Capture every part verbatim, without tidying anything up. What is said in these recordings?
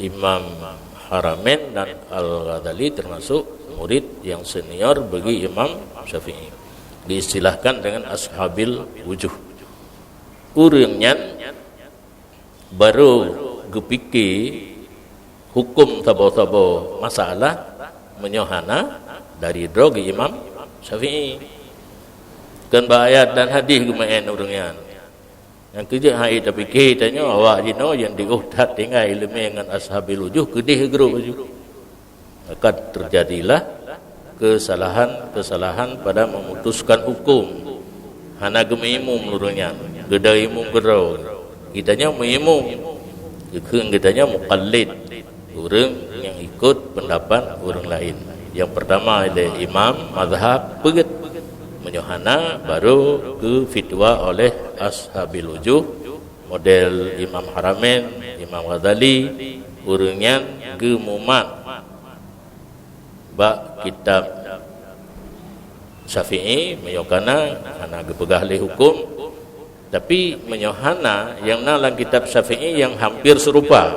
Imam Haramain dan Al-Ghazali termasuk murid yang senior bagi Imam Syafi'i. Diistilahkan dengan ashabil wujuh. Ureuëng nyan barô geupike huköm saboh-saboh masalah meunyoe hana dari droe geuh Imam Syafi'i. Kon bak ayat dan hadis geumeu'en ureuëng nyan. Nyang keujeuet hai tapike tanyoe awak jinoe nyang jiôh that tinggai iéleumé ngon ashabil wujuh keudeh geuruek laju. Maka terjadilah kesalahan-kesalahan pada memutuskan hukum. Hana geumeuimum ureuëng nyan, geuda imum keudroe. Geutanyoe meuimum, geukheun geutanyoe muqallid, ureuëng nyang ikot peundapat ureuëng laén. Nyang peurtama lé imam mazhab peugét, meunyoe hana, barô geufitwa oleh ashabil wujuh, model Imam Haramain, Imam Ghazali, ureuëng nyan geumumat bak kitab Syafi'i, meunyoe kana hana geupeugah lé huköm, tapi meunyoe hana, nyang na lam kitab Syafi'i nyang hampir seurupa,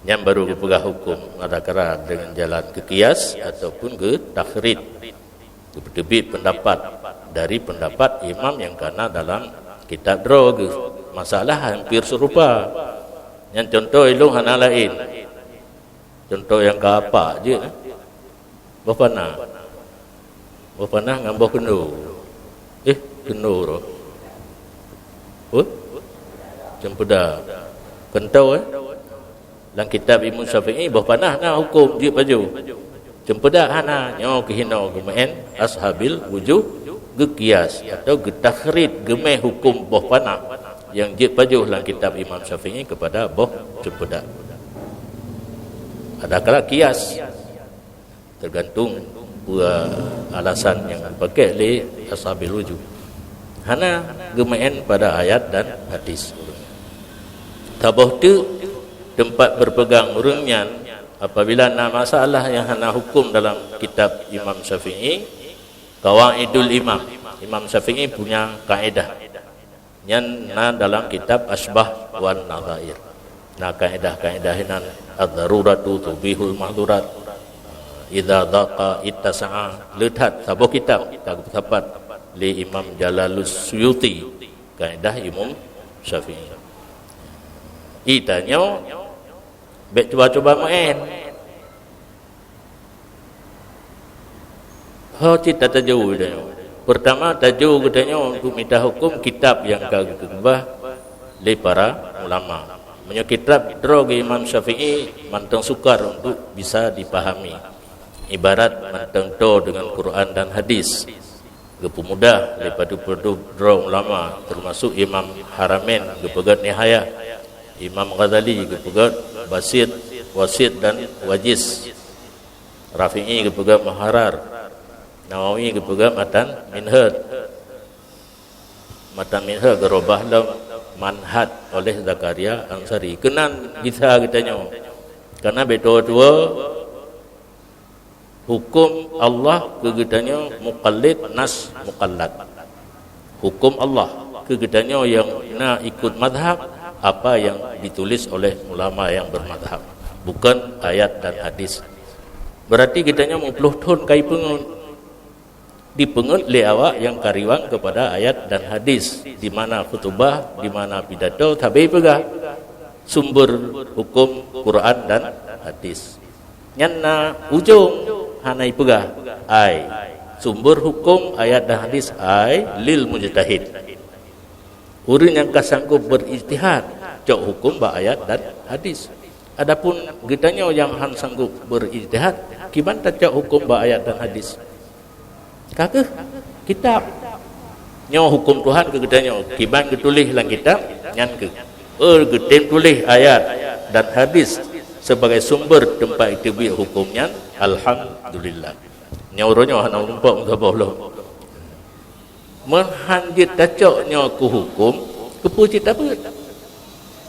nyan barô geupeugah huköm, adakala deungon jalan geukias ataupun geutakhlid, geupeuteubiet peundapat dari peundapat imam nyang kana dalam kitab droe geuh. Masalah hampir seurupa. Nyan contoh ilôn hana laén. Contoh nyang keupat jeuet, eh. Boh panah. Boh panah ngon boh keundo. Eh, keundo roh. Huh? Ceumpeudak. Keuntô, eh. Lam kitab Imam Syafi'i, boh panah na huköm jeuet pajoh. Ceumpeudak hana, nyoe keuh hinoe geumeu'en ashabil wujuh geukias atau geutakhlid geumé huköm boh panah nyang jeuet pajoh lam kitab Imam Syafi'i keupada boh ceumpeudak. Adakala kias, teugantung peue alasan nyang geupaké lé ashabil wujuh. Hana geumeu'en pada ayat dan hadis. Saboh teuk teumpat beupeugang ureuëng nyan apabila na masalah nyang hana huköm dalam kitab Imam Syafi'i, Qawaidul Imam. Imam Syafi'i punya kaedah. Nyan na dalam kitab Asybah wan Nadhair. Na kaedah-kaedah inan, ad-daruratu tubihul mahdhurat, idza dhaqa ittasa'a, le that saboh kitab ka geupeusapat lé Imam Jalalus Suyuti, kaedah Imam Syafi'i. Geutanyoe bék cuba-cuba meu'en. Ho cit tatajo geutanyoe. Peurtama, tajo geutanyoe untuk mita huköm kitab nyang ka geukeubah lé para ulama. Meunyoe kitab droe geuh Imam Syafi'i mantong sukar untuk bisa dipahami, ibarat mantong toe deungon Quran dan hadis. Geupeumudah lé padub-padub droe ulama, teumasok Imam Haramain geupeugét Nihayah, Imam Ghazali geupeugét Basit, Wasit dan Wajiz, Rafi'i geupeugét Muharrar, Nawawi geupeugét Matan Minhaj. Matan Minhaj geurubah lom Manhaj oleh Zakaria Ansari. Keunan gisa geutanyoe. Kareuna bék tuwo-tuwo, huköm Allah keu geutanyoe muqallid nas muqallad. Huköm Allah keu geutanyoe nyang na ikot mazhab apa nyang ditulis oleh ulama nyang bermazhab, bukon ayat dan hadis. Berarti geutanyoe meuploh thon ka ipeungeut, dipeungeut lé awak nyang ka riwang keupada ayat dan hadis, di mana khutubah, di mana pidato, sabe peugah sumber huköm Quran dan hadis. Nyan na ujong hana ipeugah, ai sumber huköm ayat dan hadis ai lil mujtahid. Ureuëng nyang ka sanggob beurijtihad, cok huköm bak ayat dan hadis. Adapun geutanyoe nyang han sanggob beurijtihad, kiban tacok huköm bak ayat dan hadis? Ka keuh kitab. Nyoe huköm Tuhan keu geutanyoe, kiban geutuléh lam kitab, nyan keuh. Peue geutem tuléh ayat dan hadis sebagai sumber teumpat iteubiet huköm nyan, alhamdulillah. Nyoe uroe nyoe hana meurumpok meusaboh lom. Meuhan jeuet tacok nyoe keu huköm, keupeue cit tabeuet?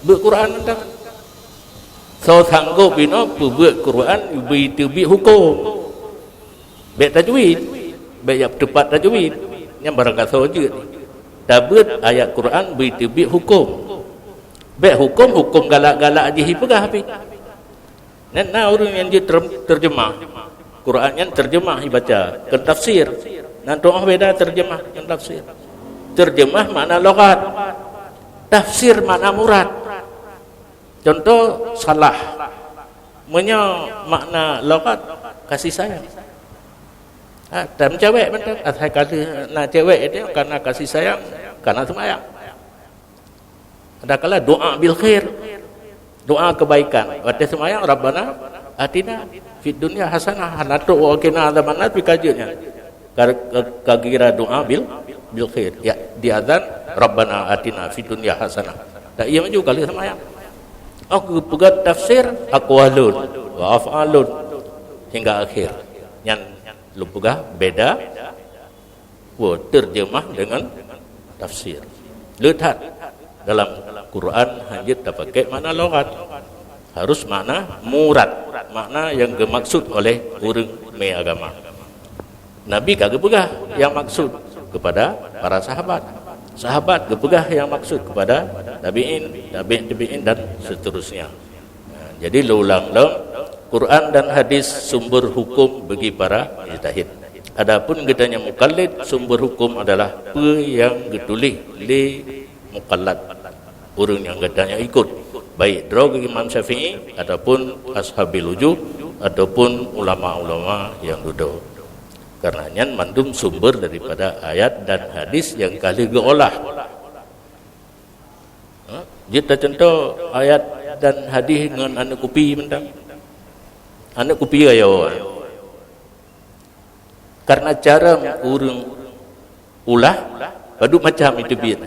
Beuet Quran mantong. Soe sanggob inoe peubeuet Quran bri teubiet huköm. Bék tajwid, bék jak teupat tajwid. Nyan barangkasoe jeuet. Tabeuet ayat Quran bri teubiet huköm. Bék huköm, huköm galak-galak jih ipeugah pih. Nyan na ureuëng nyang jeuet ter-, terjemah. Quran nyan terjemah ibaca, kon tafsir. Nyan tu'oh beda terjemah ngon tafsir. Terjemah makna lughat. Tafsir makna murad. Contoh, salah. Meunyoe makna lughat, kasih sayang. Ha, tam cewek mantong, asai kasih na cewek itu karena kasih sayang, karena seumayang. Adakala doa bil khair, doa kebaikan. Watée seumayang, Rabbana atina fid dunya hasanah, hana trok wa qina adzabannar, pih ka jeuet nyan. Ka, ka, ka gira doa bil, bil khair. Ya, di azan, Rabbana atina fid dunya hasanah. Tak iya maju kali seumayang. Oh, geupeugah tafsir aqwalun wa af'alun hingga akhir. Nyan lôn peugah beda Wo, terjemah dengan tafsir. Le that, dalam Quran hana jeuet tapakai makna lughat. Harus makna murad, makna yang dimaksud oleh ureuëng meuagama. Nabi ka geupeugah yang maksud kepada para sahabat. Sahabat geupeugah yang maksud kepada tabi'in, tabi'in tabi'in dan seterusnya. Nah, jadi lôn ulang lom, Quran dan hadis sumber hukum bagi para mujtahid. Adapun geutanyoe mukallid, sumber hukum adalah peue nyang geutuléh lé mukallad, ureuëng nyang geutanyoe ikut, baik droe Imam Syafi'i ataupun ashabil wujuh ataupun ulama-ulama nyang dudoe. Karena nyan mandum sumber daripada ayat dan hadis nyang ka lheueh geuolah. Ha? Jeuet tacuntoh ayat dan hadis ngon aneuëk kupi mantong. Aneuëk kupi gayo. Karena cara ureuëng ulah, padub macam iteubiet.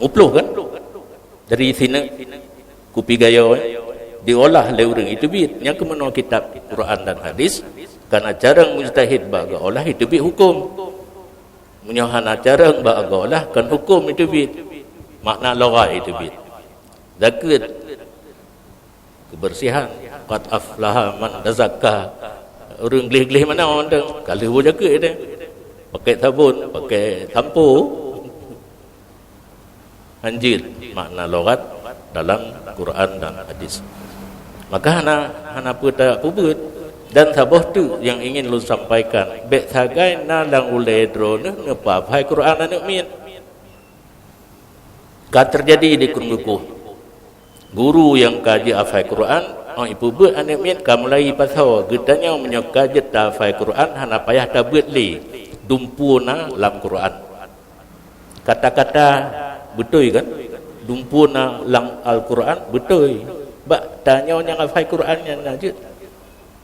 Muplôh kan? Dari sineuk kupi gayo, eh, diolah lé ureuëng iteubiet. Nyang keumeunoe kitab Quran dan hadis, karena cara mujtahid bak geuolah iteubiet hukum. Meunyoe hana carông bak geuolah, kon huköm iteubiet, makna lugha iteubiet. Zakeuet, kebersihan, qad aflaha man tazakka. Ureuëng gleh-gleh mantong, ka lheueh boh zakeuet teuh. Pakai sabon, pakai sampo. Hanjeuet makna lughat dalam Quran dan hadis. Maka hana, hana peue tapeubuet. Dan saboh teuk nyang ingin lôn sampaikan, bék sagai na lam ulée droeneuh neupeuhafai Quran aneuëk miet. Ka teujadi di Krueng Geukueh. Guru nyang ka jeuet hafai Quran, 'oh ipeubuet aneuëk miet ka mulai pasoe, geutanyoe meunyoe ka jeuet tahafai Quran hana payah tabeuet lé, dumpeue na lam Quran. Kata-kata beutôi kan? Dumpeue na lam Al-Quran beutôi. Bak tanyoe nyang hafai Quran nyan na jeuet.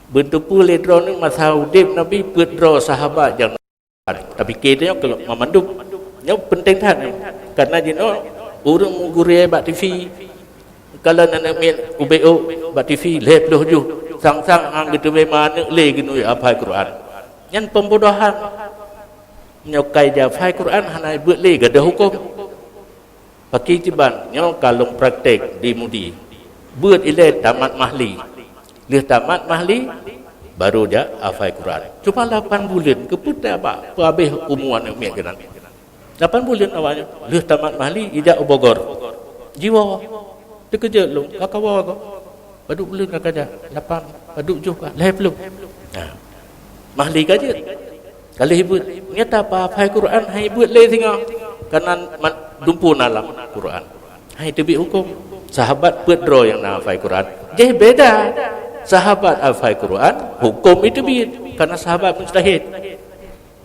Beuteupeue lé droeneuh masa udeb Nabi peuet droe sahabat nyang tapike tanyoe keu mamandum. Nyoe penting that nyoe. Karena jinoe ureuëng meugurée bak T V. Kalau na aneuëk miet ubek bak T V lhée ploh juh, sang-sang han geuteumé maneuëk lé geunoe hafai Quran. Nyan pembodohan. Nyoe kai jihafai Quran hana beuet lé gadôh huköm. Pakri kiban nyoe ka lôn praktek di Mudi. Beuet ilée tamat mahli. Lheueh tamat mahli, baru jak hafai Quran. Cuma lapan buleuen, keupeue tabak peuhabéh umu aneuëk miet keunan. Lapan buleuen awaknyan. Lheueh tamat mahli, ijak u Bogor. Jiwoe. Teukeujot lôn, ka kawoe gob. Padub buleuen ka kajak? Lapan. Padub joh ka? Lhée ploh. Nah. Mahli ka jeuet. Ka lheueh beuet. Nyata pahafai Quran hai beuet lé singoh. Karena dumpeue na lam Quran. Hai teubiet huköm. Sahabat peuet droe nyang na hafai Quran. Jih beda. Sahabat hafai Quran, huköm iteubiet. Karena sahabat mujtahid.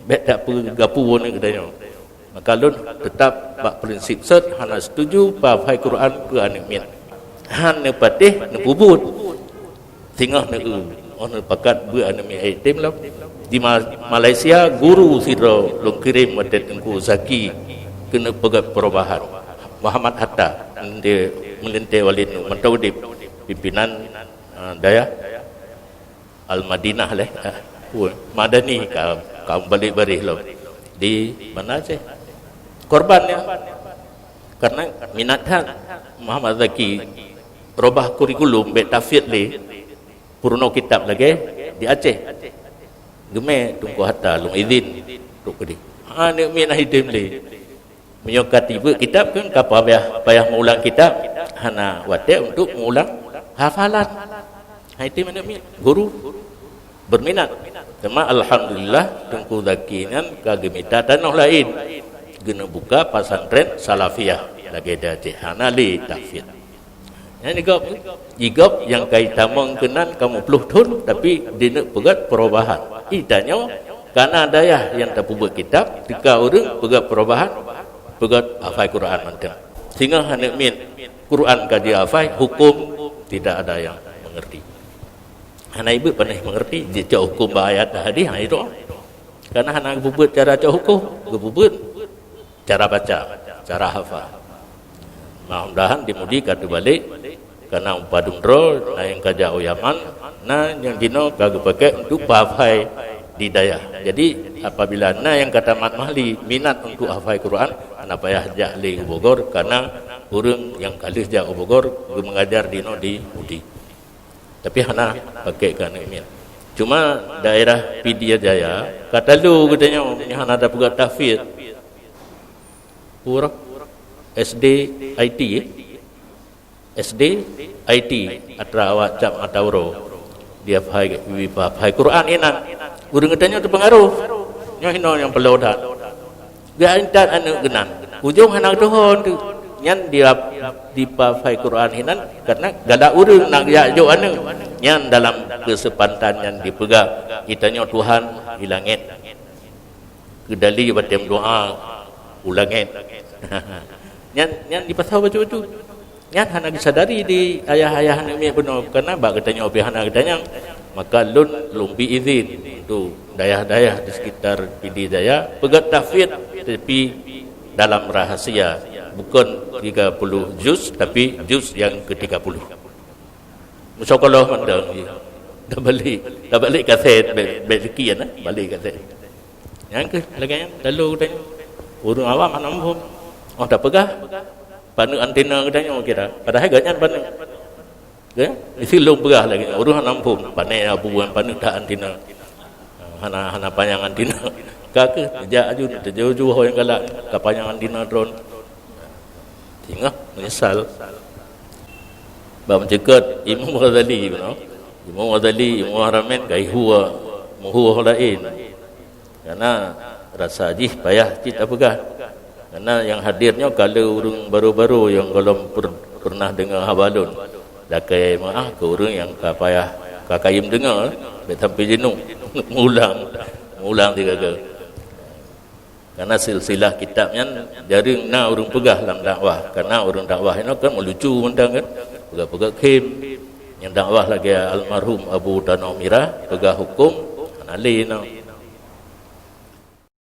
Bék tapeugapu nyoe geutanyoe. Maka lôn teutap bak prinsip sot hana setuju pahafai Quran keu aneuëk miet. Han neupatéh neupeubuet. Singoh neu-eu, 'oh neupakat beuet aneuëk miet yatim lom. Di Ma-, Malaysia, guru sidroe lôn kirém watée Teungku Zaki keuneuk peugét perubahan. Muhammad Hatta, meulintée, meulintée Walid Nur, mantong udeb, pimpinan, ah, dayah Al-Madinah lé, ah, Madani ka, ka balik baréh lom. Di mana Aceh? Korban nyan. Karena minat that Muhammad Zaki reubah kurikulum bék tafiet lé peurunoe kitab lagée di Aceh. Geumé Teungku Hatta lôn idhin trok keudeh. Ha, aneuëk miet na idhin lé. Meunyoe ka tibeuet kitab kan ka payah, payah meuulang kitab, hana watée untuk meuulang hafalan. Hai ti mana miet guru berminat. Cuma alhamdulillah Teungku Zaki nyan ka geumita tanoh laén, geuneubuka pesantren Salafiyah lagée di Aceh, hana lé tahfiz. Nyan igop, igop nyang ka itamong keunan kamoe ploh thon, tapi dineuk peugét perubahan. Itanyoe kana dayah nyang tapeubuet kitab, teuka ureuëng peugét perubahan, peugét hafai Quran mantong. Singoh aneuk miet Quran ka jihafai, hukum tidak ada yang mengerti. Hana ibeuet panéh mengerti, jicok hukum bak ayat hadis, ha itu. Karena hana geupeubuet cara cok hukum, geupeubuet cara baca, cara hafal. Mudah-mudahan di Mudi ka teubalek, karena padum droe na nyang ka jak u Yaman, na nyang jinoe ka geupakée untuk pahafai di dayah. Jadi apabila na nyang ka tamat mahli minat untuk hafai Quran, hana payah jak lé u Bogor, karena ureuëng nyang ka lheueh jak u Bogor geumeungajar dinoe di Mudi. Tapi hana pakée keu aneuk miet. Cuma daerah Pidie Jaya, ka talu geutanyoe nyang hana tapeugah tahfiz. Ureuëng S D I T, eh? S D I T, atra awak cap mata uroe. Dia pahai, dia pahai Quran inan. Ureuëng geutanyoe teupeungaruh. Nyoe hinoe nyang peuleueh that. Geuintat aneuk geunan. Ujong hana geutuhon tu. Nyan di, dipahai Quran hinan karena galak ureuëng nak jak jok aneuk. Nyan dalam keusempatan nyan dipeugah, geutanyoe Tuhan di langét. Keudali batém doa u langét. Nyan, nyan dipasau bacut-bacut. Nyan hana disadari di ayah-ayah aneuk miet bunoe, karena bak geutanyoe pih hana geutanyong. Maka lôn, lôn bi izin untuk dayah-dayah di sekitar Pidie Jaya peugét tahfiz, tapi dalam rahasia, bukan tiga puluh juz, tapi juz yang ketiga puluh. Meusyokoloh mantong jih. Dah balik, dah balik kaset, bèk, bèk sekian, eh, balik kaset. Nyang keuh lagèe nyan, lalu geutanyoe. Ureueng awam hana muphom. Oh, tapeugah, paneuk antena geutanyoe kira. Padahai gobnyan paneuk. Ya? Isi lôn peugah lagèe nyan. Ureueng hana muphom. Paneuk apa bukan paneuk that antena. Hana, hana panyang antena. Ka keuh, jak aju, teujoh-joh nyang galak. Ka panyang antena drone. Singoh meunyeusal. Bak meuceukeut Imam Ghazali, you know. Imam Ghazali, Imam Haramain, ka ihue, meuhue laén. Karena rasa jih payah cit tapeugah. Karena nyang hadir nyoe ka le ureueng baru-baru nyang gohlom per-, pernah deungoe haba lôn. Lakèe meu'ah keu ureueng nyang ka payah, ka kayém deungoe, bèk sampai jeuneuh. Meulang, meulang sigaga. Karena silsilah kitab nyan jareueng na ureueng peugah lam dakwah. Karena ureueng dakwah inoe kan meulucu mantong kan. Peugah-peugah khém. Nyang dakwah lagèe almarhum Abu Tanoh Mirah, peugah huköm, hana lé inoe.